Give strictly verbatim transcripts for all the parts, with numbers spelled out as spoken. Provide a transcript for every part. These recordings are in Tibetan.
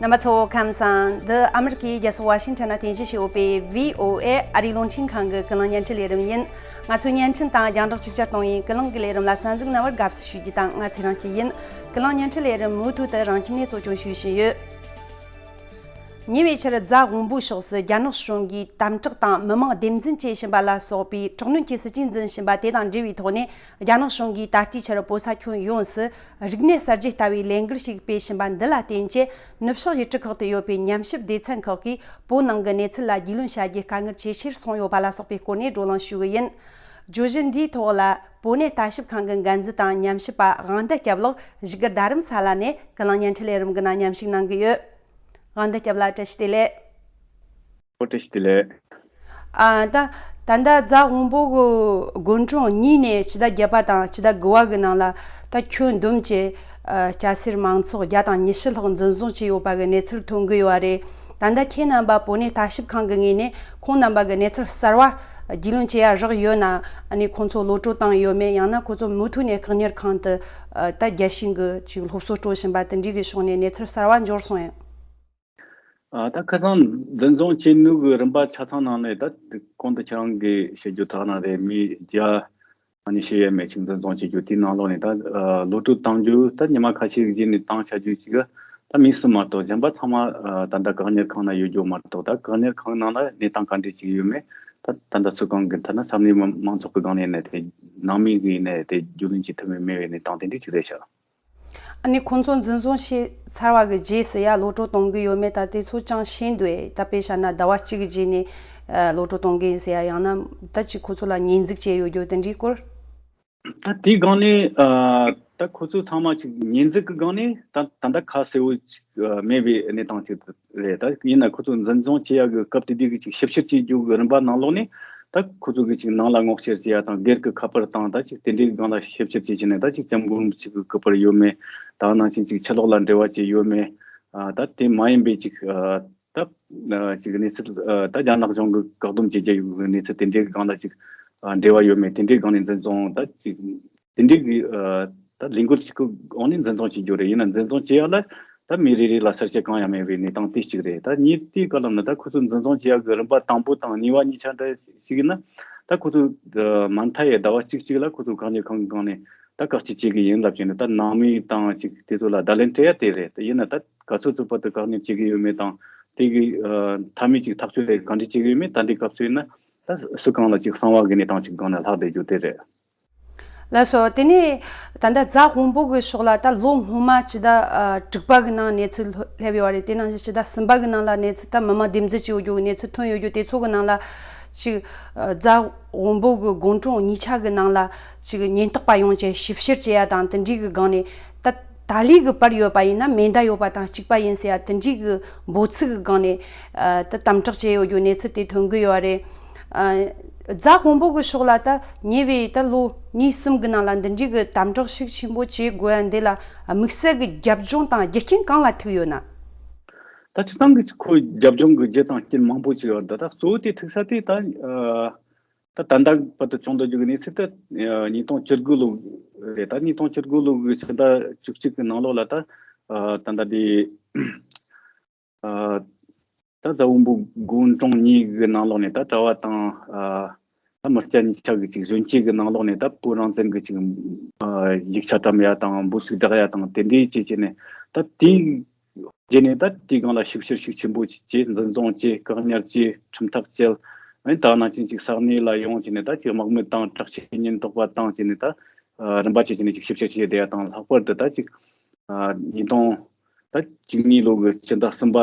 རྣམ་པ་ཚོ་ཁམས་བཟང་། འདི་ཨ་མི་རི་ཀའི་རྒྱལ་ས་ཝ་ཤིང་ཊོན་ན་རྟེན་གཞི་བྱས་ཡོད་པའི་བྷི་ཨོ་ཨེ་ཨ་རིའི་རླུང་འཕྲིན་ཁང་གི་ཀུན་གླེང་བརྙན་འཕྲིན་ལས་རིམ་ཡིན། ང་ཚོའི་བརྙན་འཕྲིན་དང་རྒྱང་བསྒྲགས་གཅིག་གྱུར་གཏོང་བའི་ཀུན་གླེང་གི་ལས་རིམ་ལ་གསན་གཟིགས་གནང་བར་དགའ་བསུ་ཞུ་རྒྱུ་དང་། ང་ཚེ་རིང་སྐྱིད་ཡིན། ཀུན་གླེང་བརྙན་འཕྲིན་ལས་རིམ་མུ་མཐུད་དུ་རང་ཁྱིམ་ནས་གཙོ་སྐྱོང་ཞུ་བཞིན་ཡོད། ཉེ་བའི་ཆར་རྫ་དབོན་པོའི་ཕྱོགས་སུ་རྒྱ་ནག་གཞུང་གིས་དམ་དྲག་དང་མི་མང་སྡེ་འཛིན་བྱེད་བཞིན་པ་ལ་སོགས་པའི་དྲག་གནོན་གྱི་སྲིད་ཇུས་འཛིན་བཞིན་པ་དེ་དང་འབྲེལ་བའི་ཐོག་ནས། རྒྱ་ནག་གཞུང་གིས་ད་ལྟའི་ཆར་བོད་ས་ཁྱོན་ཡོངས་སུ་རིག་གནས་གསར་བརྗེ་ལྟ་བུའི་ལས་འགུལ་ཞིག་སྤེལ་བཞིན་པ་འདི་ལ་བརྟེན་རྗེས། ནུབ་ཕྱོགས་ཡུལ་གྲུ་ཁག་ཏུ་ཡོད་པའི་ཉམས་ཞིབ་སྡེ་ཚན་ཁག་གིས་བོད་ནང་གི་གནས་ཚུལ་ལ་རྒྱུས་ལོན་བྱ་རྒྱུའི་དཀའ་ངལ་ཇེ་ཆེར་སོང་ཡོད་པ་ལ་སོགས་པའི་སྐོར་ནས་བགྲོ་གླེང་ཞུ་གི་ཡིན། བརྗོད་གཞི་འདིའི་ཐོག་ལ་བོད་གནས་ལྟ་ཞིབ་ཁང་གི་འགན་འཛིན་དང་ཉམས་ཞིབ་པ་དབང་ཟླ་སྐྱབས་ལགས་བཞུགས་སྒར་རྡ་རམ་ས་ལ་ནས་ཀུན་གླེང་བརྙན་འཕྲིན་ལས་རིམ་གྱི་ནང་མཉམ་ཞུགས་གནང་གི་ཡོད། དབང་ཟླ་སྐྱབས་ལགས་བཀྲ་ཤིས་བདེ་ལེགས། ཨོ། བཀྲ་ཤིས་བདེ་ལེགས། ཨ། ད་ད་ལྟ་རྫ་དབོན་པོ་གི་དགོན་གྲོང་གཉིས་ནས་སྤྱི་ཟླ་བརྒྱད་པ་དང་སྤྱི་ཟླ་དགུ་པ་གི་ནང་ལ་ད་ཁྱོན་བསྡོམས་ཀྱི་ཨ་སྐྱ་སེར་མང་ཚོགས་བརྒྱ་དང་ཉི་ཤུ་ལྷག་འཛིན་བཟུང་བྱས་ཡོད་པ་གི་གནས་ཚུལ་ཐོན་གི་ཡོད་པ་རེད། ད་ལྟ་ཁྱེད་རྣམ་པ་བོད་གནས་ལྟ་ཞིབ་ཁང་གི་ངོས་ནས་ཁོང་རྣམ་པ་གི་གནས་ཚུལ་གསར་བ་རྒྱུས་ལོན་བྱེད་ཡ་རག་ཡོད་ན། ཨ་ནི་ཁོང་ཚོ་གློད་གྲོལ་བཏང་ཡོད་མེད། ཡང་ན་ཁོང་ཚོ་མུ་མཐུད་ནས་བཀག་ཉར་ཁང་དུ་ཨ་ད་རྒྱལ་ཞེན་གི་ཅིག་སློབ་གསོ་སྤྲོད་བཞིན་པ་དེ་འདྲའི་གི་ཕྱོགས་ནས་གནས་ཚུལ་གསར་བ་འབྱོར་སོང་ཡང་། ཨ། ད་ཁ་སང་འཛིན་བཟུང་བྱས་ནོ་གི་རིམ་པ་ཆ་ཚང་ནང་ནས་ད་གོང་དུ་ཁྱེད་རང་གིས་བཤད་རྒྱུ་དག་ནང་རེད། མི་བརྒྱ་ཉི་ཤུ་ཡས་མས་ཅིག་འཛིན་བཟུང་བྱེད་རྒྱུ་དེའི་ནང་ལོགས་ནས་ད་ཨ་གློད་གྲོལ་བཏང་རྒྱུ་ད་ཉི་མ་ཁ་ཤས་རྗེས་ནས་བཏང་བྱ་རྒྱུ་ཅིག་ག་ད་མི་གསུམ་མ་གཏོགས་གཞན་པ་ཚང་མ་ཨ་ད་ལྟ་བཀག་ཉར་ཁང་ན་ཡོད་རྒྱུ་མ་གཏོགས། ད་བཀག་ཉར་ཁང་ནང་ལ་གནས་སྟངས་ག་འདྲས་ཅིག་ཡོད་མེད་ད་ད་ལྟ་ཚོད་བགམ་གི་ཐད་ན་ས་གནས་མང་ཚོགས་ཀྱི་སྒང་ནས་ནས་དེ་ནང་མི་གིས་ནས་དེ་རྒྱུས་ལོན་བྱེད་ཐུབ་མེད་མེད་པའི་གནས་སྟངས་དེ་འདྲས་ཅིག་རེད་ཤག་ཨ་ནི་ཁོང་ཚོ་འཛིན་བཟུང་བྱས་ཚར་བ་གི་རྗེས་སུ་ཡ་གློད་གྲོལ་གཏོང་གི་ཡོད་མེད་ད་དེ་ཚོ་ཅང་ཤེས་འདུག་ཨེ། ད་དཔེ་བཞག་ན་ཟླ་བ་གཅིག་གི་རྗེས་ནས་ཨ་གློད་གྲོལ་གཏོང་གི་ཡིན་ཟེར་ཡ། ཡང་ན་ད་ཅིག་ཁོ་ཚོ་ལ་ཉེས་འཛུགས་བྱས་ཡོད་རྒྱུ་དེ་འདྲའི་སྐོར། ད་དེའི་སྒང་ནས་ཨ་ད་ཁོ་ཚོ་ཚང་མ་ཅིག་ཉེས་འཛུགས་ཀྱི་སྒང་ནས་ད་ད་ལྟ་ཁ་གསལ་བོ་ཅིག་ཨ་མེད་པའི་གནས་སྟངས་ཅིག་རེད། ད་ཡིན་ན་ཁོ་ཚོ་འཛིན་བཟུང་བྱེད་ཡ་གི་སྐབས་དེ་དུས་ཀྱི་ཅིག་ཞིབ་བཤེར་བྱེད་རྒྱུ་གི་རིམ་པ་ནང་ལོགས་ནས་ད་ཁོ་ཚོ་གི་ཅིག་ནང་ལ་སྔོག་བཤེར་བྱེད་ཡ་དང་སྒེར་གྱི་ཁ་པར་དང་ད་ཅིག་དེ་འདྲའི་སྒང་ལ་ཞིབ་བཤེར་བྱེད་བྱས་ནས་ད་ཅིག་སྐྱབས་མགོན་ཅིག་གི་སྐུ་པར་ཡོད་མེད། ད་ནང་བཞིན་ཅིག་ཕྱི་ལོགས་ལ་འབྲེལ་བ་བྱས་ཡོད་མེད། ཨ་ད་དེ་མ་ཡིན་པའི་ཅིག་ཨ་ད་ཨ་ཅིག་གནས་ཚུལ་ཨ་ད་རྒྱ་ནག་གཞུང་གི་བཀག་སྡོམ་བྱེད་རྒྱུ་ཡོད་གི་གནས་ཚུལ་དེ་འདྲའི་སྒང་ལ་ཅིག་ཨ་འབྲེལ་བ་ཡོད་མེད། དེ་འདྲའི་སྒང་ནས་འཛིན་བཟུང་ད་ཅིག་དེ་འདྲའི་གི་ཨ་ད་ལས་འགུལ་ཞིག་གི་འོག་ནས་འཛིན་བཟུང་བྱེད་རྒྱུ་རེད། ཡིན་ན་འཛིན་བཟུང་བྱེད་ཡ་ལ་ད་མི་རེ་རེ་ལ་ས་ཆ་གང་ཡང་མེད་པའི་གནས་སྟངས་དེ་གཅིག་རེད། ད་གཉིས་དེའི་བཀའ་སློབ་ནི་ད་ཁོ་ཚོ་འཛིན་བཟུང་བྱེད་ཡ་གི་རིམ་པ་དང་པོ་དང་གཉིས་པ་གཉིས་ཆ་འདྲ་ཞིག་ཡིན་ན་ད་ཁོ་ཚོ་ཨ་མ་མཐའ་ཡས་ཟླ་བ་གཅིག་གཅིག་ལ་ཁོ་ཚོ་བཀག་ཉར་ཁང་གི་སྒང་ནས་ད་བཀག་སྐྱིལ་བྱེད་ཀྱི་ཡིན་ལབ་བྱས་ནས་ད་ནང་མི་དང་ཅིག་དེ་ཚོ་ལ་བརྡ་ལན་སྤྲད་ཡ་དེ་རེད། ད་ཡིན་ན་ད་ག་ཚོད་ཚོད་བར་དུ་བཀག་ཉར་བྱེད་ཀྱི་ཡོད་མེད་དང་དེ་གི་ཨ་མཐའ་མའི་ཅིག་ཐག་གཅོད་དེ་ག་འདྲ་བྱེད་ཀྱི་ཡོད་མེད་ད་འདི་སྐབས་སུ་ཡིན་ན་ད་སུ་གང་ལ་ཅིག་གསང་བ་གི་གནས་སྟངས་ཅིག་སྒང་ནས་ལྷག་བསྡད་རྒྱུ་དེ་རེད། ལགས་སོ། དེ་ནས་ད་ལྟ་རྫ་དབོན་པོ་གི་ཕྱོགས་ལ་ད་ལོ་སྔོན་མ་སྤྱི་ཟླ་ཨ་དྲུག་པ་གི་ནང་གནས་ཚུལ་སླེབས་ཡོད་པ་རེད། དེ་ནང་བཞིན་སྤྱི་ཟླ་གསུམ་པ་གི་ནང་ལ་གནས་ཚུལ་ད་མི་མང་སྡེ་འཛིན་བྱས་ཡོད་རྒྱུ་གི་གནས་ཚུལ་ཐོན་ཡོད་རྒྱུ་དེ་ཚོ་གི་ནང་ལ་ཅིག་ཨ་རྫ་དབོན་པོ་གི་དགོན་གྲོང་གཉིས་ཆ་གི་ནང་ལ་ཅིག་ཉེན་རྟོག་པ་ཡོང་བྱས་ཞིབ་བཤེར་བྱེད་ཡ་དང་དེ་འདྲའི་གི་སྒང་ནས་ད་ད་ལོའི་གི་པར་ཡོད་པ་ཡིན་ན་མེ་མདའ་ཡོད་པ་དང་གཅིག་པ་ཡིན་ཟེར་ཡ་དེ་འདྲའི་གི་འབོད་ཚིག་གི་སྒང་ནས་ཨ་ད་དམ་དྲག་བྱས་ཡོད་རྒྱུ་གནས་ཚུལ་དེ་ཐོན་གི་ཡོད་པ་རེད། ཨ་རྫ་དབོན་པོ་གི་ཕྱོགས་ལ་ད་ཉེ་བའི་ད་ལོ་གཉིས་གསུམ་གི་ནང་ལ་འདི་འདྲའི་གི་དམ་དྲག་ཤུགས་ཆེན་པོ་བྱེད་དགོས་ཡ་འདི་ལ་དམིགས་བསལ་གི་རྒྱབ་ལྗོངས་དང་རྒྱུ་རྐྱེན་གང་ལ་ཐུག་ཡོད་ན། ད་སྤྱིར་བཏང་གི་ཁོའི་རྒྱབ་ལྗོངས་གི་རྒྱུ་དང་རྐྱེན་མང་པོ་ཅིག་ཡོད་རེད། ད་གཙོ་བོ་དེ་ཐུག་ས་དེ་ད་ཨ་ད་ད་ལྟ་བར་དུ་བྱུང་བསྡད་རྒྱུ་གི་གནས་ཚུལ་དེ་ཨ་ཉིས་སྟོང་བཅུ་དགུ་ལོ་རེད། ད་ཉིས་སྟོང་བཅུ་དགུ་ལོ་གི་ཕྱི་ཟླ་བཅུ་གཅིག་གི་ནང་ལོགས་ལ་ད་ཨ་ད་ལྟ་དེ། ཨ་ད་རྫ་དབོན་པོ་དགོན་གྲོང་གཉིས་ཀྱི་ནང་ལོགས་ནས་ད་གྲྭ་པ་དང་ཨ་ད་མི་སྐྱ་གཉིས་ཆ་གི་ཅིག་གཞོན་སྐྱེས་ཀྱི་ནང་ལོགས་ནས་ད་བོད་རང་བཙན་གྱི་ཅིག་ཨ་ཡིག་ཆ་བཀྲམ་ཡ་དང་འབོད་ཚིག་བསྒྲགས་ཡ་དང་དེ་འདྲའི་བྱས་བྱས་ནས་ད་དེའི་རྗེས་ནས་ད་དེའི་སྒང་ལ་ཞིབ་བཤེར་ཤུགས་ཆེན་པོ་བྱས། འཛིན་བཟུང་བྱས། བཀག་ཉར་བྱས། ཁྲིམས་ཐག་བཅད། ཨ་ནི་ད་ནང་བཞིན་ཅིག་ས་གནས་ལ་ཡོང་བྱས་ནས་ད་ཅིག་དམག་མི་དང་དྲག་ཆས་ཉེན་རྟོག་པ་དང་བྱས་ནས་ད་ཨ་རིམ་པ་བྱས་བྱས་ནས་ཅིག་ཞིབ་བཤེར་བྱས་བསྡད་ཡ་དང་ལྷག་པར་དུ་ད་ཅིག་ཨ་ཉིས་སྟོང་ད་བཅུ་གཉིས་ལོ་གི་སྤྱི་ཟླ་གསུམ་པ་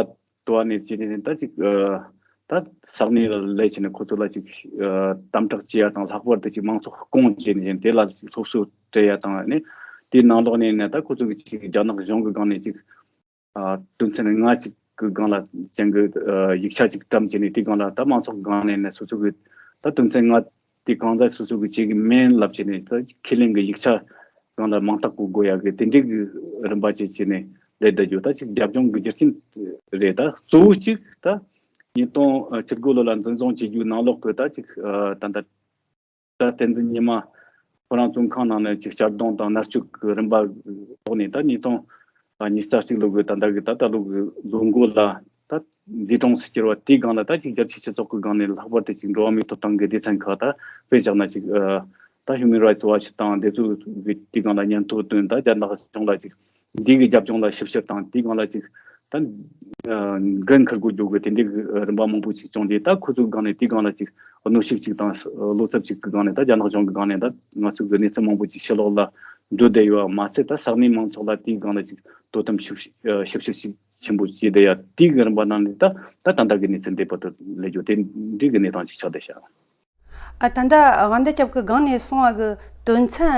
དུ་བ་ནས་བྱས་ནས་ད་ཅིག་ཨ་ད་ས་གནས་ལ་སླེབས་བྱས་ནས་ཁོ་ཚོ་ལ་ཅིག་ཨ་དམ་དྲག་བྱེད་ཡ་དང་ལྷག་པར་དུ་ཅིག་མང་ཚོགས་སྐོང་བྱས་ནས་དེ་ལ་ཅིག་སློབ་གསོ་སྤྲད་ཡ་དང་ནི་དེའི་ནང་ལོགས་ནས་ནི་ད་ཁོ་ཚོ་གི་ཅིག་རྒྱ་ནག་གཞུང་གི་སྒང་ནས་ཅིག་ཨ་དོན་ཚན་ལྔ་ཅིག་གི་སྒང་ལ་ཅན་གི་ཨ་ཡིག་ཆ་ཅིག་བཀྲམ་བྱས་ནས་དེའི་སྒང་ལ་ད་མང་ཚོགས་སྒང་ནས་ནི་སོ་སོ་གི་ད་དོན་ཚན་ལྔ་དེ་གང་ཟག་སོ་སོ་གི་བྱེད་གི་མིན་ལབ་བྱས་ནས་ད་ཁས་ལེན་གི་ཡིག་ཆ་སྒང་ལ་མིང་རྟགས་བཀོད་དགོས་ཡ་གི་དེ་འདྲའི་གི་རིམ་པ་ཅིག་བྱས་ནས་སླེབས་བསྡད་རྒྱུ་ད་ཅིག་རྒྱབ་ལྗོངས་གི་རྒྱུ་རྐྱེན་རེད། ད་གཙོ་བོ་ཅིག་ད་ཉིས་སྟོང་བཅུ་དགུ་ལོ་ལ་འཛིན་བཟུང་བྱེད་རྒྱུའི་ནང་ལོགས་གི་ད་ཅིག་ཨ་ད་ད་ད་བསྟན་འཛིན་ཉི་མ་ཁོ་རང་བཙོན་ཁང་ནང་ནས་ཅིག་གཅར་རྡུང་དང་མནར་གཅོད་ཀྱི་རིམ་པ་ཐོག་ནས་ད་ཉིས་སྟོང་ ཉིས་རྩ་གཅིག་ལོ་གི་ད་ལྟ་གི་ད་ད་ལོ་གི་ལོ་འགོ་ལ་ད་འདས་གྲོངས་སུ་གྱུར་བ་དེའི་སྒང་ལ་ད་ཅིག་རྒྱལ་སྤྱིའི་སྤྱི་ཚོགས་ཀྱི་སྒང་ནས་ལྷག་པར་དུ་ཅིག་འགྲོ་བ་མིའི་ཐོབ་ཐང་གི་སྡེ་ཚན་ཁག་ད་དཔེ་བཞག་ན་ཅིག་ད་Human Rights Watch དང་དེ་ཚོ་གི་དེའི་སྒང་ལ་སྙན་ཐོ་བཏོན། ད་རྒྱ་ནག་གཞུང་ལ་ཅིག་འདི་གི་རྒྱབ་ལྗོངས་ལ་ཞིབ་བཤེར་དང་དེའི་སྒང་ལ་ཅིག་ད་འགན་འཁུར་དགོས་རྒྱུ་གི་དེ་འདྲའི་གི་རིམ་པ་མང་པོ་ཅིག་བྱུང་སྟེ། ད་ཁོ་ཚོའི་སྒང་ནས་དེའི་སྒང་ལ་ཅིག་གནོན་ཤུགས་ཅིག་དང་བློ་འཚབ་ཅིག་གི་སྒང་ནས་ད་རྒྱ་ནག་གཞུང་གི་སྒང་ནས་ད་ང་ཚོའི་གི་གནས་ཚུལ་མང་པོ་ཅིག་ཕྱི་ལོགས་ལ་འགྲོ་བསྡད་ཡོད་པ་མ་ཚད། ད་ས་གནས་མང་ཚོགས་ལ་དེའི་སྒང་ལ་ཅིག་དོ་དམ་ཞིབ་ཞིབ་བཤེར་ཞིག་ཆེན་པོ་བྱས་བསྡད་ཡ་དེའི་གི་རིམ་པ་ནང་ནས་ད་ད་ད་ལྟ་གི་གནས་ཚུལ་འདི་བར་དུ་སླེབས་རྒྱུ་དེ་འདྲའི་གི་གནས་སྟངས་ཅིག་ཆགས་བསྡད་ཤག་ཨ། ད་ལྟ་དབང་ཟླ་སྐྱབས་ཀྱིས་སྒང་ནས་གསུངས་པ་གི་དོན་ཚན་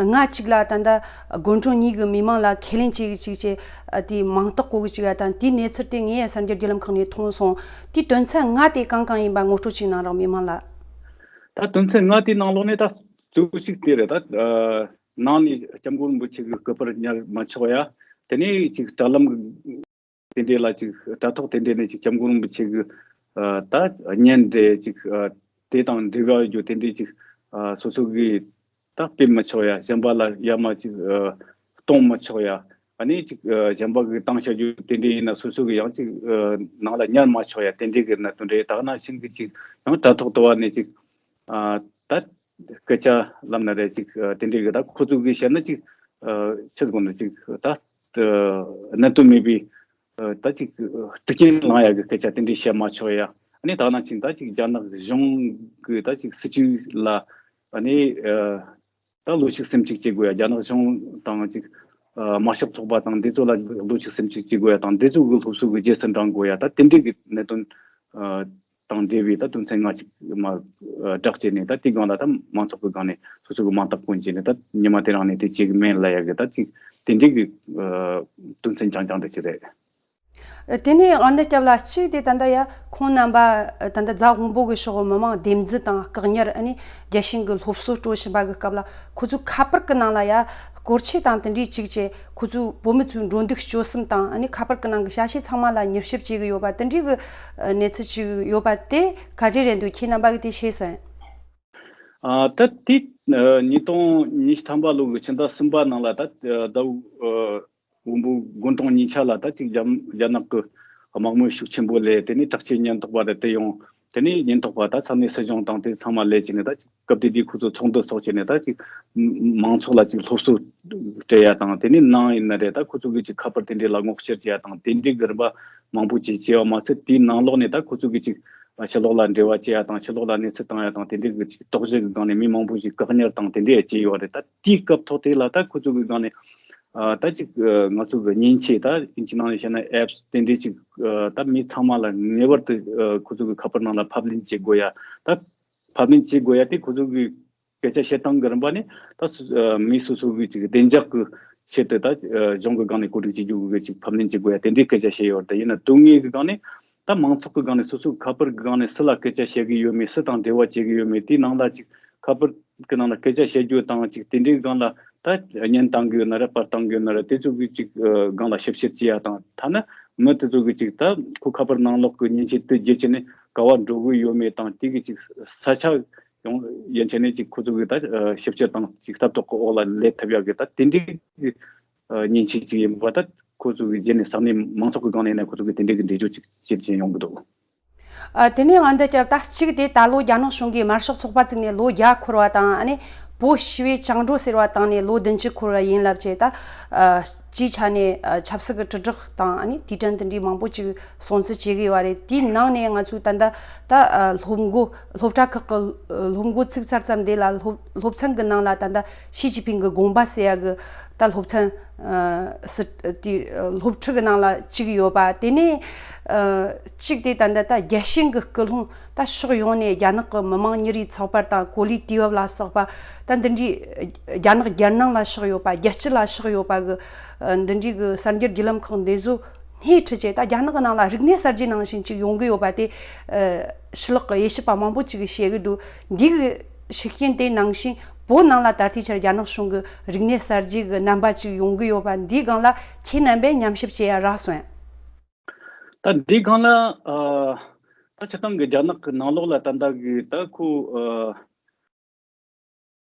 ལྔ་གཅིག་ལ་ད་ལྟ་དགོན་གྲོང་གཉིས་ཀྱི་མི་མང་ལ་ཁས་ལེན་བྱེད་གི་བཅུག་བྱས། ཨ། དེ་མིང་རྟགས་བཀོད་གི་བཅུག་ཡ་དང་དེའི་གནས་ཚུལ་དེ་ངས་གསར་འགྱུར་བརྒྱུད་ལམ་ཁག་ནས་མཐོང་སོང་། དེའི་དོན་ཚན་ལྔ་དེ་གང་གང་ཡིན་པ་ངོ་སྤྲོད་ཅིག་གནང་རོགས་མི་མང་ལ། ད་དོན་ཚན་ལྔ་དེའི་ནང་ལོགས་ནས་ད་གཙོ་བོ་ཞིག་དེ་རེད། ད་ཨ་ནང་ནས་སྐྱབས་མགོན་རིན་པོ་ཆེ་གི་སྐུ་པར་ཉར་མ་ཆོག་ཡ། དེ་ནས་ཅིག་དྲ་ལམ་གི་དེ་འདྲས་ལ་ཅིག་དྲ་ཐོག་དེ་འདྲས་ནས་ཅིག་སྐྱབས་མགོན་རིན་པོ་ཆེ་གི་ཨ་ད་བརྙན་འདྲ་ཅིག་ཨ་དེ་དང་འབྲེལ་བ་ཡོད་རྒྱུ་དེ་འདྲས་ཅིག་ཨ་སོ་སོ་གི་ད་སྤེལ་མི་ཆོག་ཡ། གཞན་པ་ལ་ཡར་མར་ཅིག་ཨ་གཏོང་མི་ཆོག་ཡ། ཨ་ནི་ཅིག་ཨ་གཞན་པ་གི་བཏང་བཞག་རྒྱུ་དེ་འདྲས་ཡིན་ན་སོ་སོ་གི་ཡང་ཅིག་ཨ་ནང་ལ་ཉར་མ་ཆོག་ཡ། དེ་འདྲས་གི་གནད་དོན་རེད། ད་ག་ནང་བཞིན་གི་ཅིག་ཡང་དྲ་ཐོག་དུ་བ་ནས་ཅིག་ཨ་ད་སྐད་ཆ་ལབ་ན་རེད། ཅིག་ཨ་དེ་འདྲས་གི་ད་ཁོ་ཚོ་གི་བཤད་ན་ཅིག་ཨ་ཆི་ཟེར་དགོས་ན་ཅིག་ད་ཨ་གནད་དོན་མེད་པའི་ཨ་ད་ཅིག་ཨ་དཀྲུག་རྐྱེན་ལངས་ཡ་གི་སྐད་ཆ་དེ་འདྲས་བཤད་མ་ཆོག་ཡ། ཨ་ནི་ད་ག་ནང་བཞིན་ད་ཅིག་རྒྱ་ནག་གཞུང་གི་ད་ཅིག་སྲིད་ཇུས་ལ་ཨ་ནི་ཨ་ད་བློ་ཞིབ་སེམས་གཅིག་བྱེད་དགོས་ཡ། རྒྱ་ནག་གཞུང་དང་ཅིག་ཨ་དམར་ཤོག་ཚོགས་པ་དང་འདི་ཚོ་ལ་བློ་ཞིབ་སེམས་གཅིག་བྱེད་དགོས་ཡ་དང་འདི་ཚོ་གི་སློབ་གསོ་གི་རྗེས་སུ་འབྲང་དགོས་ཡ། ད་དེ་འདྲས་གི་གནད་དོན་ཨ་དང་འབྲེལ་བའི་ད་དོན་ཚན་ལྔ་གཅིག་མ་ཨ་བསྒྲགས་བྱས་ནས། ད་དེའི་སྒང་ལ་ད་མང་ཚོགས་ཀྱི་སྒང་ནས་སོ་སོ་གི་མིང་རྟགས་བཀོད་བྱས་ནས་ད་ཉི་མ་དེ་རང་ནས་དེ་བྱེད་གི་མིན་ལབ་ཡ་གི་ད་ཅིག་དེ་འདྲས་གི་ཨ་དོན་ཚན་རྐྱང་རྐྱང་དེ་ཅིག་རེད། དེ་ནས་དབང་ཟླ་སྐྱབས་ལགས། གཅིག་དེ་ད་ལྟ་ཡ་ཁོང་རྣམ་པ་ད་ལྟ་རྫ་དབོན་པོ་གི་ཕྱོགས་མི་མང་འདེམས་རྩིས་དང་བཀག་ཉར། ཨ་ནི་རྒྱལ་ཞེན་གྱི་སློབ་གསོ་སྤྲོད་བཞིན་པ་གི་སྐབས་ལ་ཁོ་ཚོའི་ཁ་པར་གི་ནང་ལ་ཡ་སྐོར་ཆས་དང་དེ་འདྲས་བཅུག་བྱས། ཁོ་ཚོའི་བོད་མི་ཚོའི་འགྲོ་འདུག་སྤྱོད་གསུམ་དང་ཨ་ནི་ཁ་པར་གི་ནང་གི་ཞ་ཞི་ཚང་མ་ལ་མྱུལ་ཞིབ་བྱེད་གི་ཡོད་པ་དེ་འདྲའི་གི་གནས་ཚུལ་ཅིག་ཡོད་པ་དེ་ག་རེ་རེད་འདུག་ཁྱེད་རྣམ་པ་གི་དེ་ཤེས་སོང་། ཨ་ད་དེ་ཨ་ཉིས་སྟོང་ཉི་ཤུ་ཐམ་པ་ལོ་གི་ཕྱི་ཟླ་གསུམ་པ་ནང་ལ་ད་ཨ་ཟླ་བོ་ཨ་དབོན་པོ་དགུང་གྲངས་ཉིས་ཆ་ལ་ད་ཅིག་རྒྱ་རྒྱ་ནག་གི་དམག་མི་ཤུགས་ཆེན་པོ་སླེབས། དེ་ནས་དྲག་ཆས་ཉེན་རྟོག་པ་རེད་དེ་ཡོང་། དེ་ནས་ཉེན་རྟོག་པ་ད་ས་གནས་སྲིད་གཞུང་དང་དེ་ཚང་མ་སླེབས་བྱས་ནས། ད་སྐབས་དེ་དུས་ཁོ་ཚོ་ཚོགས་འདུ་ཚོགས་བྱས་ནས་ད་ཅིག་མང་ཚོགས་ལ་ཅིག་སློབ་གསོ་སྤྲད་ཡ་དང་། དེ་ནས་ནང་ཡིན་ན་རེད། ད་ཁོ་ཚོ་གི་ཅིག་ཁ་པར་དེ་འདྲས་ལ་སྔོག་བཤེར་བྱེད་ཡ་དང་དེ་འདྲས་གི་རིམ་པ་མང་པོ་ཅིག་བྱས་པ་མ་ཚད། དེའི་ནང་ལོགས་ནས་ད་ཁོ་ཚོ་གི་ཅིག་ཕྱི་ལོགས་ལ་འབྲེལ་བ་བྱེད་ཡ་དང་ཕྱི་ལོགས་ལ་གནས་ཚུལ་བཏང་ཡ་དང་དེ་འདྲས་གི་ཅིག་དོགས་གཞི་གི་སྒང་ནས་མི་མང་པོ་ཞིག་བཀག་ཉར་དང་དེ་འདྲས་བྱས་ཡོད་རེད། ད་དེའི་སྐབས་ཐོག་དེ་ལ་ད་ཁོ་ཚོ་གི་སྒང་ནས་ཨ་ད་ཅིག་ཨ་ང་ཚོ་གི་མཉེན་ཆས། ད་ཨིན་ཇི་ནང་ནས་བཤད་ན་ཨེབ་སི་དེ་འདྲའི་ཅིག་ཨ་ད་མི་ཚང་མ་ལ་ངེས་པར་དུ་ཨ་ཁོ་ཚོ་གི་ཁ་པར་ནང་ལ་ཕབ་ལེན་བྱེད་དགོས་ཡ། ད་ཕབ་ལེན་བྱེད་དགོས་ཡ་དེ་ཁོ་ཚོ་གི་སྐད་ཆ་བཤད་སྟངས་གི་རིམ་པ་ནི་ད་སུ་ཨ་མི་སོ་སོ་གི་ཅིག་བདེ་འཇགས་གི་ཆེད་དུ་ད་ཨ་གཞུང་གི་སྒང་ནས་གོ་སྒྲིག་བྱེད་རྒྱུ་གི་ཅིག་ཕབ་ལེན་བྱེད་དགོས་ཡ་དེ་འདྲའི་སྐད་ཆ་བཤད་ཡོད་རེད། ད་ཡིན་ན་དོན་དངོས་གི་སྒང་ནས་ད་མང་ཚོགས་གི་སྒང་ནས་སོ་སོ་གི་ཁ་པར་གི་སྒང་ནས་སུ་ལ་སྐད་ཆ་བཤད་གི་ཡོད་མེད། སུ་དང་འབྲེལ་བ་བྱེད་གི་ཡོད་མེད། དེའི་ནང་ལ་ཅིག་ཁ་པར་གི་ནང་ལ་སྐད་ཆ་བཤད་རྒྱུ་དང་ཅིག་དེ་འདྲའི་སྒང་ལ་ད་བརྙན་བཏང་གི་ཡོད་ན་རེད། པར་བཏང་གི་ཡོད་ན་རེད། དེ་ཚོ་གི་ཅིག་ཨ་སྒང་ལ་ཞིབ་བཤེར་བྱེད་ཡ་དང་། ཐ་ན་མི་དེ་ཚོ་གི་ཅིག་ད་ཁོ་ཁ་པར་ནང་ལོགས་གི་མཉེན་ཆས་དེ་བརྒྱུད་བྱས་ནས་ག་བ་འགྲོ་གི་ཡོད་མེད་དང་། དེ་གི་ཅིག་ས་ཆ་ཡོང་ཡན་ཆད་ནས་ཅིག་ཁོ་ཚོ་གི་ད་ཨ་ཞིབ་བཤེར་དང་ཅིག་ལྟ་རྟོག་གི་འོག་ལ་ལས་ཐུབ་ཡ་གི་ད་དེ་འདྲའི་གི་ཨ་མཉེན་ཆས་ཅིག་ཡིན་པ། ད་ཁོ་ཚོ་གི་རྗེས་ནས་ས་གནས་མང་ཚོགས་གི་སྒང་ནས་ནས་ཁོ་ཚོ་གི་དེ་འདྲའི་གི་འགྲེལ་བརྗོད་ཅིག་བྱེད་བཞིན་ཡོང་གི་འདུག་ཨ། དེ་ནས་དབང་ཟླ་སྐྱབས། ད་གཅིག་དེ་ད་ལོ་རྒྱ་ནག་གཞུང་གིས་དམར་ཤོག་ཚོགས་པ་བཙུགས་ནས་ལོ་བརྒྱ་འཁོར་བ་དང་། ཨ་ནི་བོད་ཞི་བའི་བཅིངས་འགྲོལ་ཟེར་བ་བཏང་ནས་ལོ་བདུན་ཅུ་འཁོར་བ་ཡིན་ལབ་བྱས། ད་ཨ་སྤྱིའི་ཆ་ནས་ཨ་ཆབ་སྲིད་ཀྱི་དྲིལ་བསྒྲགས་དང་། ཨ་ནི་དུས་དྲན་དེ་འདྲའི་མང་པོ་ཅིག་སྲུང་བརྩི་བྱེད་ཀྱི་ཡོད་པ་རེད། དེའི་ནང་ནས་ང་ཚོས་ད་ལྟ་ད་ཨ་སློབ་འགོ་སློབ་གྲྭ་ཁག་གི་སློབ་འགོ་ཚུགས་ཚར་ཙམ་དེ་ལ་སློབ་སློབ་ཚན་གྱི་ནང་ལ་ད་ལྟ་ཞི་ཅིན་ཕིང་གི་དགོངས་པ་ཟེར་ཡ་གི་ད་སློབ་ཚན་ཨ་སི་དེ་སློབ་ཁྲིད་ཀྱི་ནང་ལ་བཅུག་ཡོད་པ། དེ་ནས་ཨ་གཅིག་དེ་ད་ལྟ་ད་རྒྱལ་ཞེན་གྱི་སྐུལ་སློང་ད་ཕྱོགས་ཡོངས་ནས། རྒྱ་ནག་གི་མི་དམངས་ཉིན་རེའི་ཚགས་པར་དང་གོ་ལའི་དུས་བབ་ལ་སོགས་པ། ད་འདི་འདྲའི་རྒྱ་ནག་རྒྱལ་ནང་ལ་ཕྱོགས་ཡོད་པ། རྒྱལ་སྤྱི་ལ་ཕྱོགས་ཡོད་པ་གི་ཨ་འདི་འདྲའི་གི་གསར་འགྱུར་བརྒྱུད་ལམ་ཁག་འདི་ཚོ་སྣེ་ཁྲིད་བྱས། ད་རྒྱ་ནག་གི་ནང་ལ་རིག་གནས་གསར་བརྗེ་ནང་བཞིན་ཅིག་ཡོང་གི་ཡོད་པ་དེ་ཨ་ཕྱི་ལོགས་ཀྱི་དབྱེ་ཞིབ་པ་མང་པོ་ཅིག་གིས་བཤད་གི་འདུག་འདི་གི་ཤུགས་རྐྱེན་དེ་ནང་བཞིན་བོད་ནང་ལ་ད་ལྟའི་ཆར་རྒྱ་ནག་གཞུང་གི་རིག་གནས་གསར་བརྗེ་གི་རྣམ་པ་ཅིག་ཡོང་གི་ཡོད་པ། འདིའི་སྒང་ལ་ཁྱེད་རྣམ་པས་ཉམས་ཞིབ་བྱེད་ཡ་རག་སོང་ཡ། ད་འདིའི་སྒང་ལ་ཨ་ད་སྤྱིར་བཏང་གི་རྒྱ་ནག་གི་ནང་ལོགས་ལ་ད་ལྟ་གི་ད་ཁོ་ཨ་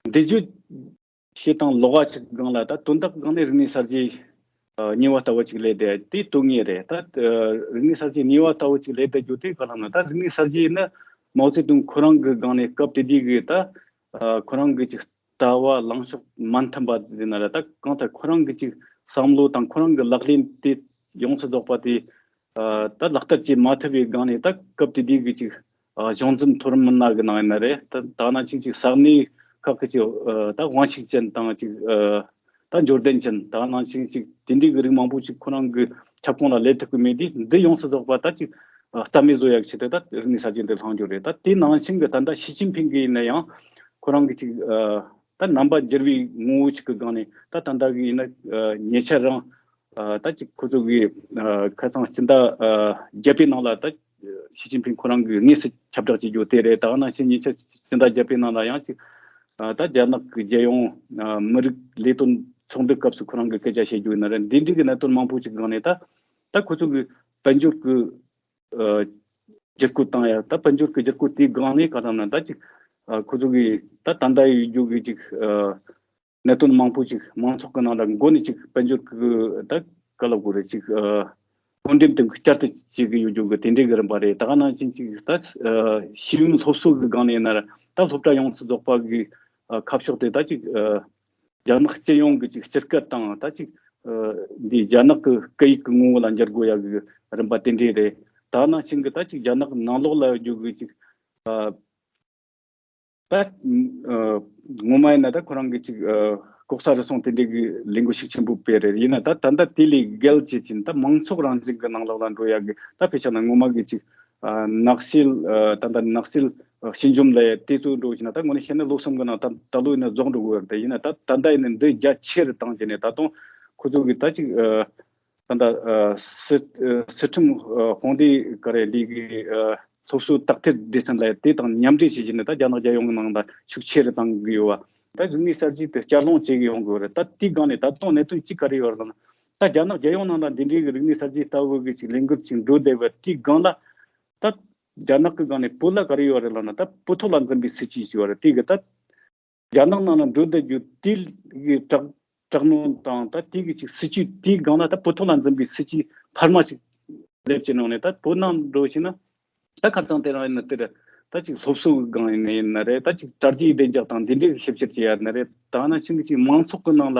འགྲེལ་བརྗོད་བྱེད་སྟངས་ལོགས་ཀ་ཅིག་སྒང་ལ། ད་དོན་དག་སྒང་ནས་རིག་གནས་གསར་བརྗེ་ ཉེས་པ་ལྟ་བུ་ཅིག་ལས་དེ་དེ་དོན་ངེས་རེད། ད་རིག་གནས་གསར་བརྗེ་ཉེས་པ་ལྟ་བུ་ཅིག་ལས་དེ་རྒྱུ་དེ་ག་ལ་ན། ད་རིག་གནས་གསར་བརྗེ་ནི་མའོ་ཙེ་ཏུང་ཁོ་རང་གི་སྒང་ནས་སྐབས་དེ་དུས་ཀྱི་ད་ཁོ་རང་གི་ཅིག་ལྟ་བ་ལངས་ཕྱོགས་མ་མཐུན་པ་དེ་ན་རེད། ད་གང་ལྟར་ཁོ་རང་གི་ཅིག་བསམ་བློ་དང་ཁོ་རང་གི་ལག་ལེན་དེ་ཡོངས་སུ་རྫོགས་པ་དེ་ད་ལག་བསྟར་བྱེད་མ་ཐུབ་པའི་སྒང་ནས། ད་སྐབས་དེ་དུས་ཀྱི་ཅིག་གཞུང་འཛིན་མཐོ་རིམ་མི་སྣ་གི་ནང་ཡིན་ན་རེད། ད་ད་ནང་བཞིན་ཅིག་ས་གནས་ཁག་གི་ཅིག་ད་དབང་ཤུགས་ཅན་དང་ཅིག་ད་འབྱོར་ལྡན་ཅན། ད་ནང་བཞིན་ཅིག་དེ་འདྲའི་གི་རིགས་མང་པོ་ཅིག་ཁོ་རང་གི་ཁྱབ་ཁོངས་ལ་སླེབས་ཐུབ་ཀྱི་མེད་དུས། འདི་ཡོངས་སུ་རྫོགས་པ་ད་ཅིག་རྩ་མེད་བཟོ་ཡག་ཆེད་དུ་ད་རིག་གནས་གསར་བརྗེ་འདི་བསླངས་རྒྱུ་རེད། ད་དེ་ནང་བཞིན་གི་ད་ལྟ་ཞི་ཅིན་ཕིང་གི་ཡིན་ན་ཡང་ཁོ་རང་གི་ཅིག་ད་རྣམ་པ་འགྱུར་བའི་ངོ་བོ་ཞིག་གི་སྒང་ནས། ད་ད་ལྟ་གི་ཡིན་ན་ཉེ་ཆར་རང་ད་ཅིག་ཁོ་ཚོ་གི་ཁ་སང་སྤྱི་ཟླ་བརྒྱད་པའི་ནང་ལ་ད་ཞི་ཅིན་ཕིང་ཁོ་རང་གི་དངོས་སུ་ཁྱབ་བསྒྲགས་བྱེད་རྒྱུ་དེ་རེད། ད་ནང་བཞིན་ཉེ་ཆར་སྤྱི་ཟླ་བརྒྱད་པའི་ནང་ལ་ཡང་ཅིག་ད་རྒྱ་ནག་གི་རྒྱལ་ཡོངས་མི་རིགས་ལས་དོན་ཚོགས་འདུ་སྐབས་སུ་ཁོ་རང་གི་སྐད་ཆ་བཤད་རྒྱུ་ཡིན་ན་རེད། འདི་འདྲའི་གི་གནད་དོན་མང་པོ་ཅིག་སྒང་ནས་ད་ད་ཁོ་ཚོ་གི་དཔལ་འབྱོར་གི་བསྒྱུར་བཀོད་བཏང་ཡ། ད་དཔལ་འབྱོར་གྱི་བསྒྱུར་བཀོད་དེའི་སྒང་ནས་ག་རེ་ན། ད་ཅིག་ཁོ་ཚོ་གིས་ད་ད་ལྟ་ཡོད་རྒྱུ་གི་ཅིག་གནད་དོན་མང་པོ་ཅིག་མང་ཚོགས་ཀྱི་ནང་ལ་མགོ་ནས་ཅིག་དཔལ་འབྱོར་གྱི་ད་ག་ལ་གོ་རེ་ཅིག་བགོ་འགྲེམས་དེ་བསྐྱར་དུ་བྱེད་ཀྱི་ཡོད་རྒྱུ་གི་དེ་འདྲའི་གི་རིམ་པ་རེད། ད་ག་ནང་བཞིན་ཅིག་ད་ཤེས་ཡོན་སློབ་གསོ་གི་སྒང་ནས་ཡིན་ན་ར། ད་སློབ་གྲྭ་ཡོངས་སུ་རྫོགས་པ་གི་ཁ་ཕྱོགས་དེ་ད་ཅིག་རྒྱ་ནག་སྤྱི་ཡོངས་ཀྱི་ཅིག་སྤྱི་སྐད་དང་། ད་ཅིག་འདི་རྒྱ་ནག་གི་སྐད་ཡིག་གི་ངོ་བོ་ལ་འགྱུར་དགོས་ཡ་གི་རིམ་པ་དེ་འདྲས་རེད། ད་ནང་བཞིན་གི་ད་ཅིག་རྒྱ་ནག་ནང་ལོགས་ལ་ཡོད་རྒྱུ་གི་ཅིག་ད་ངོ་མ་ཡིན་ན་ད་ཁོ་རང་གི་ཅིག་ལྐོག་ཟ་རུལ་སུངས་དེ་འདྲས་གི་ལས་འགུལ་ཤུགས་ཆེན་པོ་སྤེལ་རེད། ཡིན་ན་ད་ད་ལྟ་དེ་ལས་བརྒལ་བྱེད་ཅིང་ད་མང་ཚོགས་རང་བཞིན་གི་ནང་ལོགས་ལ་འགྲོ་ཡ་གི་ད་ཕལ་ཆེར་ན་ངོ་མ་གི་ཅིག་ནག་སེལ། ད་ལྟ་ནག་སེལ་ཞི་འཇམ་ལ་དེ་ཚོ་འགྲོ་བཞིན་ན། ད་དངོས་གནས་བཤད་ན་ལོ་གསུམ་གི་ནང་ད་ད་ལོ་ཡིན་ན་རྫོགས་འགྲོ་གི་ཡོད་རེད། ཡིན་ན་ད་ད་ལྟ་ཡིན་ན་འདི་རྒྱ་ཆེ་རུ་བཏང་བྱས་ནས། ད་དུང་ཁོ་ཚོ་གི་ད་ཅིག་ད་ལྟ་སི་སི་ཁྲོན་དཔུང་སྡེ་ག་རེ་ལས་ཀྱི་སློབ་གསོ་དག་ཐེར་སྡེ་ཚན་ལ་དེ་དང་མཉམ་འབྲེལ་བྱེད་བཞིན་ནས། ད་རྒྱ་ནག་རྒྱལ་ཡོངས་ནང་ད་ཤུགས་ཆེ་རུ་བཏང་གི་ཡོད་པ། ད་རིག་གནས་གསར་བརྗེ་དེ་བསྐྱར་སློང་བྱེད་ཀྱི་ཡོང་གི་ཡོད་རེད། ད་དེའི་སྒང་ནས་ད་དུང་གནད་དོན་གཅིག་ག་རེ་ཡོད་རེད་ལབ་ན། ད་རྒྱ་ནག་རྒྱལ་ཡོངས་ནང་ད་འདི་འདྲའི་གི་རིག་གནས་གསར་བརྗེ་ལྟ་བུ་གི་ཅིག་ལས་འགུལ་ཅིག་འགྲོ་བསྡད་པ་དེའི་སྒང་ལ། ད་རྒྱ་ནག་གི་སྒང་ནས་བོད་ལ་ག་རེ་ཡོད་རེད་ལབ་ན། ད་བོད་ཐོག་ལ་འཛིན་པའི་སྲིད་ཇུས་ཅིག་ཡོད་རེད། དེ་གི་ད་རྒྱ་ནག་ནང་ལ་འགྲོ་བསྡད་རྒྱུ་དེ་གི་དྲག་དྲག་གནོན་དང་། ད་དེ་གི་ཅིག་སྲིད་ཇུས་དེའི་སྒང་ལ་ད་བོད་ཐོག་ལ་འཛིན་པའི་སྲིད་ཇུས་འཕར་མ་ཅིག་སླེབས་ཀྱི་ནང་ནས། ད་བོད་ནང་འགྲོ་ཕྱིན་ན་ད་ཁ་སང་དེ་རིང་ཡིན་ན་དེར་ད་ཅིག་སློབ་གསོ་གི་སྒང་ཡིན་ན་ཡིན་ན་རེད། ད་ཅིག་དྲ་རྒྱའི་བདེ་འཇགས་དང་དེ་འདྲའི་ཞིབ་བཤེར་བྱེད་ཡ་ཡིན་ན་རེད། ད་ནང་བཞིན་གི་ཅིག་མང་ཚོགས་ཀྱི་ནང་ལ་